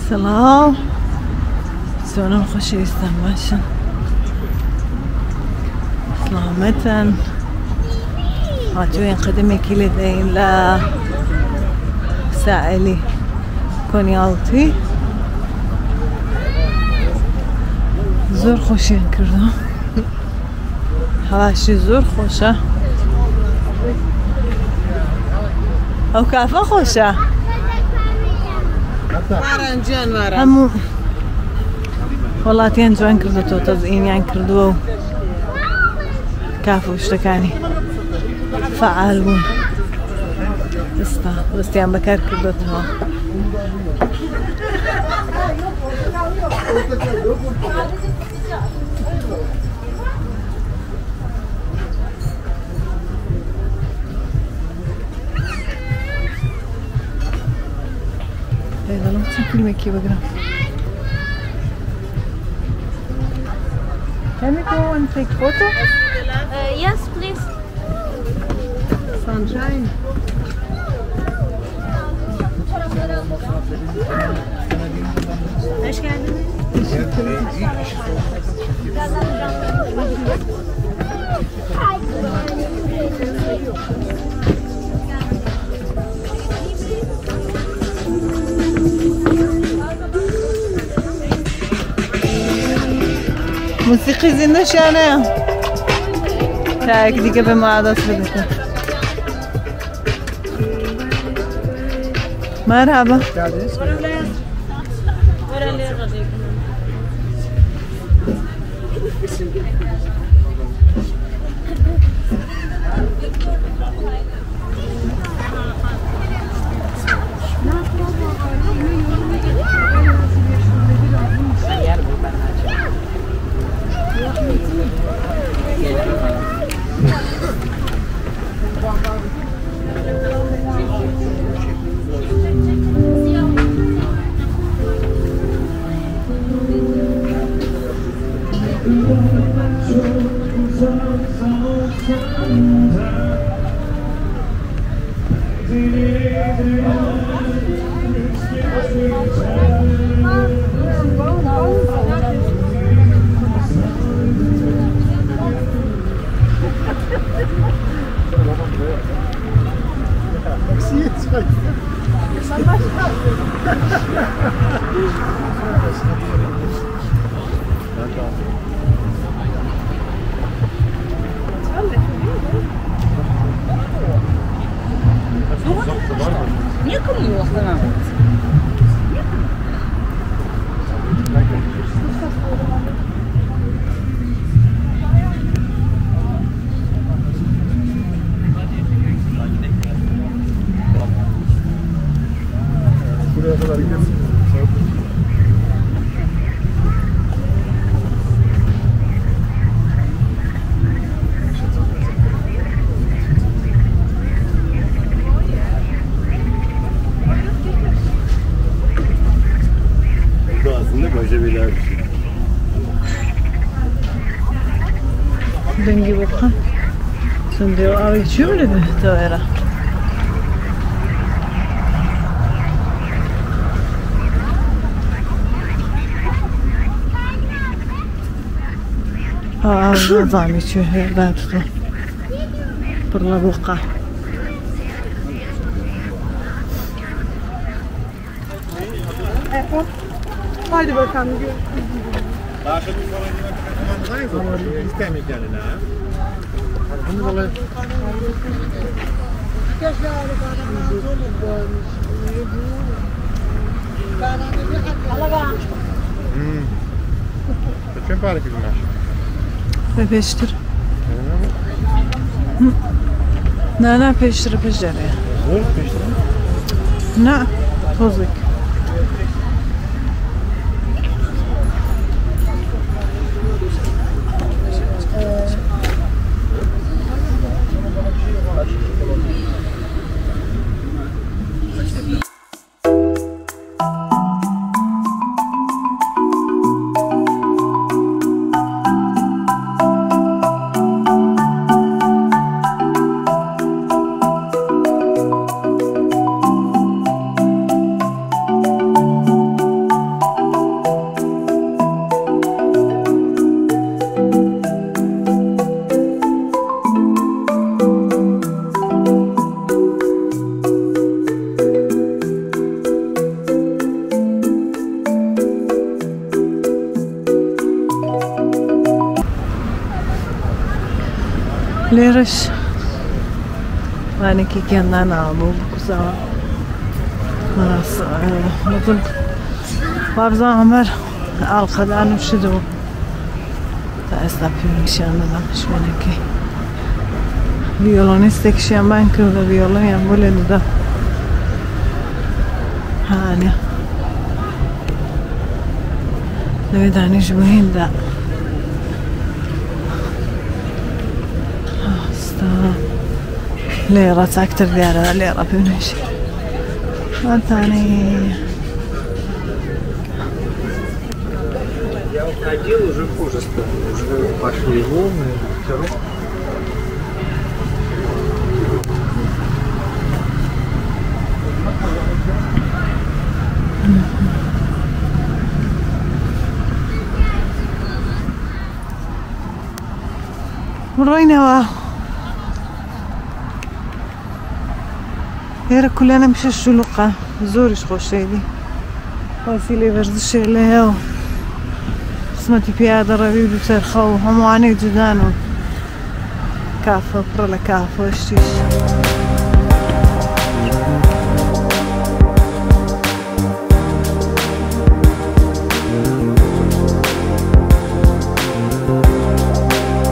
سڵاو، چۆنن خۆشەویستان؟ باشن؟ سڵامەتن؟ هاتووین قەدەمێکی لێ دەین لە ساحلی کۆنیاڵتی. زۆر خۆشیان کردو، هەواشی زۆر خۆشە، ئەو کافە خۆشە. هەموو وڵاتیان جوان کردوەوە، تەزئینیان کردووە و کاف و شتەکانی فعال بوون، ئێستا دەستیان بەکار کردوێتەوە. دەڵم چی فیلمێکی بگرم. Can we go and take photo? Yes, please. Sunshine. Hoş geldiniz. موسیقی زیندەشیانەیە تایەک دیکە بە مادەست بدەتە. Merhaba. Buraya kadar gidelim. Bu da aslında başa bir şey. دەنگی بۆ بخە چون دێ ئاوی چوو لێ بێتەوە ئێرە. نازانمی چێ هەیە داتۆ پڕ لە بۆقا. Haydi bakalım. چه پاره کردی؟ پێشتر نا نا پێشترە، پێش جارەیە. زۆر پێشتر؟ نا، تۆزێک. لێرەش وانێکێکیان داناوە بۆ بکوزاوە مەڕاس وابزانم هەر ئاڵقەدان و شت و تا ئێستا پێم نیشان دەدەم شوێنەکەی. ڤیۆلۆنیستێکیشیان بانگ کرد بە ڤیۆلۆنیان بۆ لێ دەدا. هانە لەوێ دانیش بوو هیندا ئاستا لێرە چاکتر دیارە لێرە پێم نوێژی وانتانەی Я уходил, уже хуже стало. Уже пошли волны, ветерок. بڕۆینەوە لێرە کولانە میشە شلوقە زۆریش خۆشەیدی وەسیلەی وەرزشێ لێیە و قسمەتی پیادە ڕەوی و دووچەرخە و هەمووانێک جودان و کافە پڕە لە کافە شتیش.